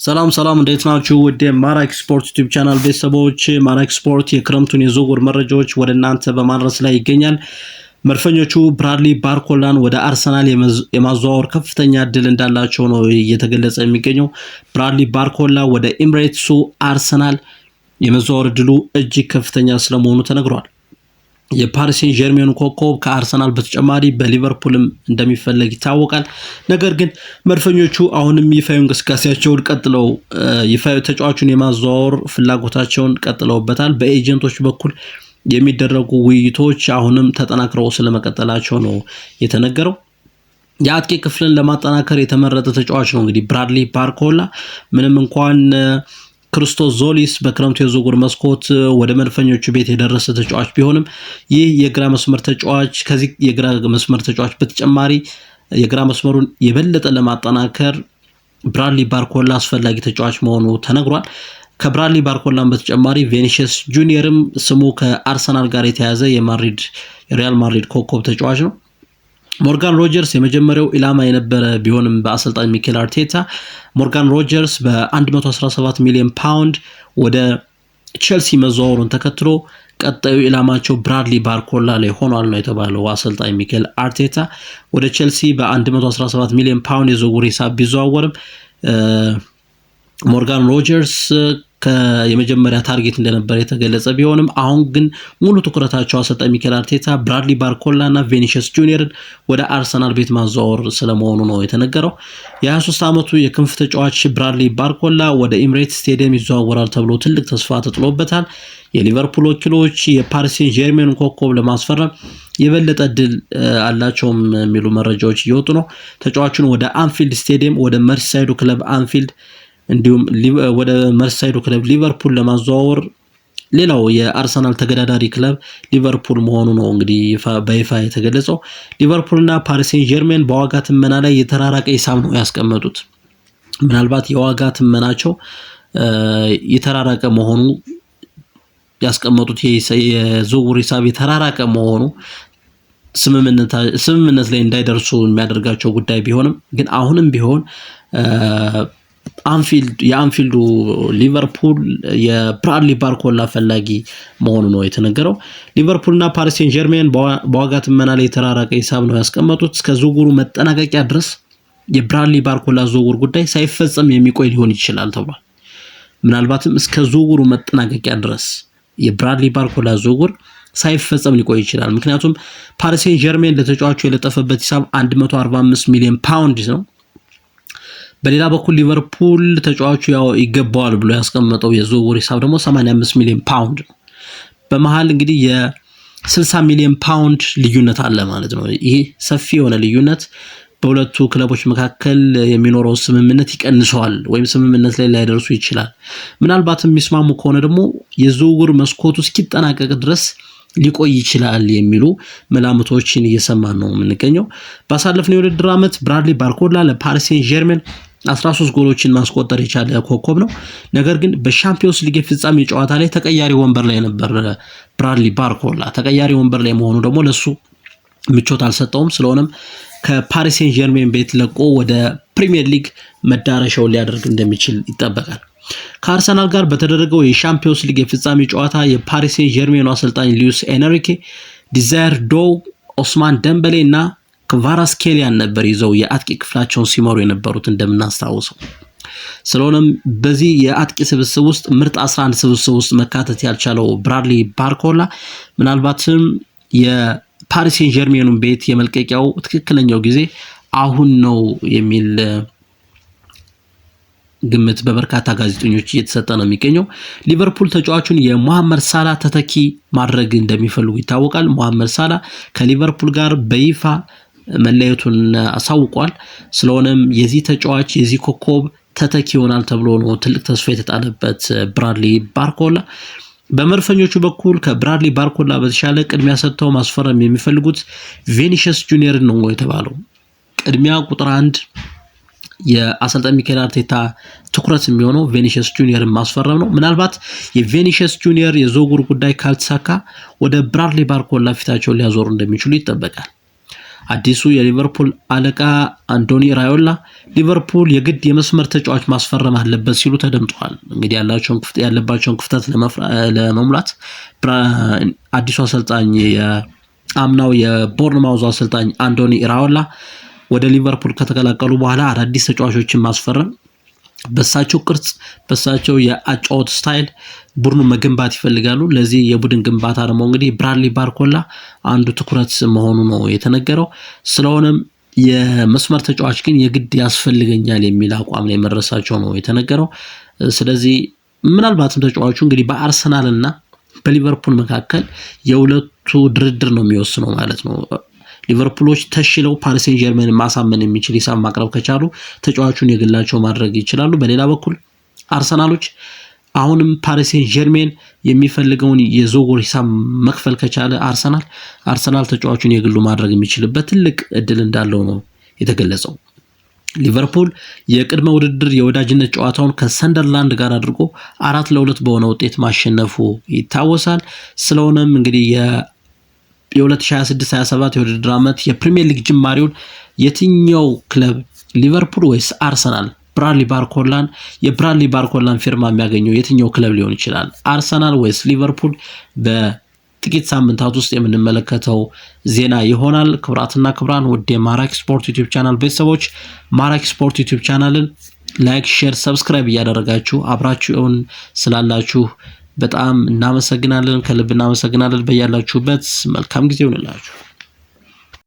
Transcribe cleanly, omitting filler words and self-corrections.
ሰላም ሰላም፣ እንዴት ናችሁ? ውድ የማራኪ ስፖርት ዩቲዩብ ቻናል ቤተሰቦች፣ ማራኪ ስፖርት የክረምቱን የዝውውር መረጃዎች ወደ እናንተ በማድረስ ላይ ይገኛል። መድፈኞቹ ብራድሊ ባርኮላን ወደ አርሰናል የማዘዋወር ከፍተኛ እድል እንዳላቸው ነው እየተገለጸ የሚገኘው። ብራድሊ ባርኮላ ወደ ኤምሬትሱ አርሰናል የመዘዋወር እድሉ እጅግ ከፍተኛ ስለመሆኑ ተነግሯል። የፓሪስ ሴን ዠርሜኑ ኮከብ ከአርሰናል በተጨማሪ በሊቨርፑልም እንደሚፈለግ ይታወቃል። ነገር ግን መድፈኞቹ አሁንም ይፋዊ እንቅስቃሴያቸውን ቀጥለው ይፋዊ ተጫዋቹን የማዘዋወር ፍላጎታቸውን ቀጥለውበታል። በኤጀንቶች በኩል የሚደረጉ ውይይቶች አሁንም ተጠናክረው ስለመቀጠላቸው ነው የተነገረው። የአጥቂ ክፍልን ለማጠናከር የተመረጠ ተጫዋች ነው እንግዲህ ብራድሊ ባርኮላ። ምንም እንኳን ክርስቶስ ዞሊስ በክረምቱ የዝውውር መስኮት ወደ መድፈኞቹ ቤት የደረሰ ተጫዋች ቢሆንም፣ ይህ የግራ መስመር ተጫዋች ከዚህ የግራ መስመር ተጫዋች በተጨማሪ የግራ መስመሩን የበለጠ ለማጠናከር ብራድሊ ባርኮላ አስፈላጊ ተጫዋች መሆኑ ተነግሯል። ከብራድሊ ባርኮላን በተጨማሪ ቬኒሽስ ጁኒየርም ስሙ ከአርሰናል ጋር የተያዘ የሪያል ማድሪድ ኮከብ ተጫዋች ነው። ሞርጋን ሮጀርስ የመጀመሪያው ኢላማ የነበረ ቢሆንም፣ በአሰልጣኝ ሚኬል አርቴታ ሞርጋን ሮጀርስ በ117 ሚሊዮን ፓውንድ ወደ ቼልሲ መዘዋወሩን ተከትሎ ቀጣዩ ኢላማቸው ብራድሊ ባርኮላ ላይ ሆኗል ነው የተባለው። አሰልጣኝ ሚኬል አርቴታ ወደ ቼልሲ በ117 ሚሊዮን ፓውንድ የዝውውር ሂሳብ ቢዘዋወርም ሞርጋን ሮጀርስ የመጀመሪያ target እንደነበረ የተገለጸ ቢሆንም፣ አሁን ግን ሙሉ ትኩረታቸው አሰልጣኝ ሚኬል አርቴታ ብራድሊ ባርኮላ እና ቬኒሽስ ጁኒየርን ወደ አርሰናል ቤት ማዘዋወር ስለመሆኑ ነው የተነገረው። የ23 ዓመቱ የክንፍ ተጫዋች ብራድሊ ባርኮላ ወደ ኤምሬትስ ስቴዲየም ይዘዋወራል ተብሎ ትልቅ ተስፋ ተጥሎበታል። የሊቨርፑል ወኪሎች የፓሪስ ሴን ጀርሜን ኮከብ ለማስፈረም የበለጠ እድል አላቸውም የሚሉ መረጃዎች እየወጡ ነው። ተጫዋቹን ወደ አንፊልድ ስቴዲየም፣ ወደ መርሲሳይዱ ክለብ አንፊልድ እንዲሁም ወደ መርሳይዱ ክለብ ሊቨርፑል ለማዘዋወር ሌላው የአርሰናል ተገዳዳሪ ክለብ ሊቨርፑል መሆኑ ነው እንግዲህ በይፋ የተገለጸው። ሊቨርፑልና ፓሪስ ሴን ጀርሜን በዋጋ ትመና ላይ የተራራቀ ሂሳብ ነው ያስቀመጡት። ምናልባት የዋጋ ትመናቸው የተራራቀ መሆኑ፣ ያስቀመጡት የዝውውር ሂሳብ የተራራቀ መሆኑ ስምምነት ላይ እንዳይደርሱ የሚያደርጋቸው ጉዳይ ቢሆንም፣ ግን አሁንም ቢሆን የአንፊልዱ ሊቨርፑል የብራድሊ ባርኮላ ፈላጊ መሆኑ ነው የተነገረው። ሊቨርፑልና ፓሪስ ሴን ጀርሜን በዋጋ ትመና ላይ የተራራቀ ሂሳብ ነው ያስቀመጡት። እስከ ዝውውሩ መጠናቀቂያ ድረስ የብራድሊ ባርኮላ ዝውውር ጉዳይ ሳይፈጸም የሚቆይ ሊሆን ይችላል ተብሏል። ምናልባትም እስከ ዝውውሩ መጠናቀቂያ ድረስ የብራድሊ ባርኮላ ዝውውር ሳይፈጸም ሊቆይ ይችላል። ምክንያቱም ፓሪስ ሴን ጀርሜን ለተጫዋቹ የለጠፈበት ሂሳብ 145 ሚሊዮን ፓውንድ ነው። በሌላ በኩል ሊቨርፑል ተጫዋቹ ያው ይገባዋል ብሎ ያስቀመጠው የዝውውር ሂሳብ ደግሞ 85 ሚሊዮን ፓውንድ ነው። በመሀል እንግዲህ የ60 ሚሊዮን ፓውንድ ልዩነት አለ ማለት ነው። ይህ ሰፊ የሆነ ልዩነት በሁለቱ ክለቦች መካከል የሚኖረው ስምምነት ይቀንሰዋል ወይም ስምምነት ላይ ላይደርሱ ይችላል። ምናልባትም የሚስማሙ ከሆነ ደግሞ የዝውውር መስኮቱ እስኪጠናቀቅ ድረስ ሊቆይ ይችላል የሚሉ መላምቶችን እየሰማን ነው የምንገኘው። ባሳለፍነው የውድድር ዓመት ብራድሊ ባርኮላ ለፓሪስ ሴን ጀርሜን 13 ጎሎችን ማስቆጠር የቻለ ኮከብ ነው። ነገር ግን በሻምፒዮንስ ሊግ የፍጻሜ ጨዋታ ላይ ተቀያሪ ወንበር ላይ ነበር ብራድሊ ባርኮላ። ተቀያሪ ወንበር ላይ መሆኑ ደግሞ ለሱ ምቾት አልሰጠውም። ስለሆነም ከፓሪስ ሴን ጀርሜን ቤት ለቆ ወደ ፕሪሚየር ሊግ መዳረሻውን ሊያደርግ እንደሚችል ይጠበቃል። ከአርሰናል ጋር በተደረገው የሻምፒዮንስ ሊግ የፍጻሜ ጨዋታ የፓሪስ ሴን ጀርሜኑ አሰልጣኝ ሉዊስ ኤንሪኬ ዲዛየር ዶ፣ ኦስማን ደምበሌ እና ክቫራስኬሊያን ነበር ይዘው የአጥቂ ክፍላቸውን ሲመሩ የነበሩት እንደምናስታውሰው። ስለሆነም በዚህ የአጥቂ ስብስብ ውስጥ ምርጥ 11 ስብስብ ውስጥ መካተት ያልቻለው ብራድሊ ባርኮላ ምናልባትም የፓሪስ ሴን ጀርሜኑን ቤት የመልቀቂያው ትክክለኛው ጊዜ አሁን ነው የሚል ግምት በበርካታ ጋዜጠኞች እየተሰጠ ነው የሚገኘው። ሊቨርፑል ተጫዋቹን የሞሐመድ ሳላ ተተኪ ማድረግ እንደሚፈልጉ ይታወቃል። ሞሐመድ ሳላ ከሊቨርፑል ጋር በይፋ መለየቱን አሳውቋል። ስለሆነም የዚህ ተጫዋች፣ የዚህ ኮከብ ተተኪ ይሆናል ተብሎ ነው ትልቅ ተስፋ የተጣለበት ብራድሊ ባርኮላ። በመድፈኞቹ በኩል ከብራድሊ ባርኮላ በተሻለ ቅድሚያ ሰጥተው ማስፈረም የሚፈልጉት ቬኒሽስ ጁኒየርን ነው የተባለው። ቅድሚያ ቁጥር አንድ የአሰልጣኝ ሚኬል አርቴታ ትኩረት የሚሆነው ቬኒሽስ ጁኒየርን ማስፈረም ነው። ምናልባት የቬኒሽስ ጁኒየር የዝውውር ጉዳይ ካልተሳካ ወደ ብራድሊ ባርኮላ ፊታቸውን ሊያዞሩ እንደሚችሉ ይጠበቃል። አዲሱ የሊቨርፑል አለቃ አንዶኒ ራዮላ ሊቨርፑል የግድ የመስመር ተጫዋች ማስፈረም አለበት ሲሉ ተደምጠዋል። እንግዲህ ያለባቸውን ክፍተት ለመሙላት አዲሱ አሰልጣኝ፣ የአምናው የቦርንማውዝ አሰልጣኝ አንዶኒ ራዮላ ወደ ሊቨርፑል ከተቀላቀሉ በኋላ አዳዲስ ተጫዋቾችን ማስፈረም፣ በሳቸው ቅርጽ በሳቸው የአጨዋወት style ቡድኑ መገንባት ይፈልጋሉ። ለዚህ የቡድን ግንባታ ደግሞ እንግዲህ ብራድሊ ባርኮላ አንዱ ትኩረት መሆኑ ነው የተነገረው። ስለሆነም የመስመር ተጫዋች ግን የግድ ያስፈልገኛል የሚል አቋም ላይ መድረሳቸው ነው የተነገረው። ስለዚህ ምናልባትም ተጫዋቹ እንግዲህ በአርሰናል እና በሊቨርፑል መካከል የሁለቱ ድርድር ነው የሚወስነው ማለት ነው። ሊቨርፑሎች ተሽለው ፓሪስ ሴን ጀርሜን ማሳመን የሚችል ሂሳብ ማቅረብ ከቻሉ ተጫዋቹን የግላቸው ማድረግ ይችላሉ። በሌላ በኩል አርሰናሎች አሁንም ፓሪስ ሴን ጀርሜን የሚፈልገውን የዝውውር ሂሳብ መክፈል ከቻለ አርሰናል ተጫዋቹን የግሉ ማድረግ የሚችልበት ትልቅ እድል እንዳለው ነው የተገለጸው። ሊቨርፑል የቅድመ ውድድር የወዳጅነት ጨዋታውን ከሰንደርላንድ ጋር አድርጎ 4-2 በሆነ ውጤት ማሸነፉ ይታወሳል። ስለሆነም እንግዲህ የ2026/27 የውድድር ዓመት የፕሪሚየር ሊግ ጅማሬውን የትኛው ክለብ፣ ሊቨርፑል ወይስ አርሰናል፣ ብራድሊ ባርኮላን የብራድሊ ባርኮላን ፊርማ የሚያገኘው የትኛው ክለብ ሊሆን ይችላል? አርሰናል ወይስ ሊቨርፑል? በጥቂት ሳምንታት ውስጥ የምንመለከተው ዜና ይሆናል። ክቡራትና ክቡራን ውድ የማራኪ ስፖርት ዩቲዩብ ቻናል ቤተሰቦች፣ ማራኪ ስፖርት ዩቲዩብ ቻናልን like፣ share፣ subscribe እያደረጋችሁ አብራችሁን ስላላችሁ በጣም እናመሰግናለን። ከልብ እናመሰግናለን። በያላችሁበት መልካም ጊዜ ይሁንላችሁ።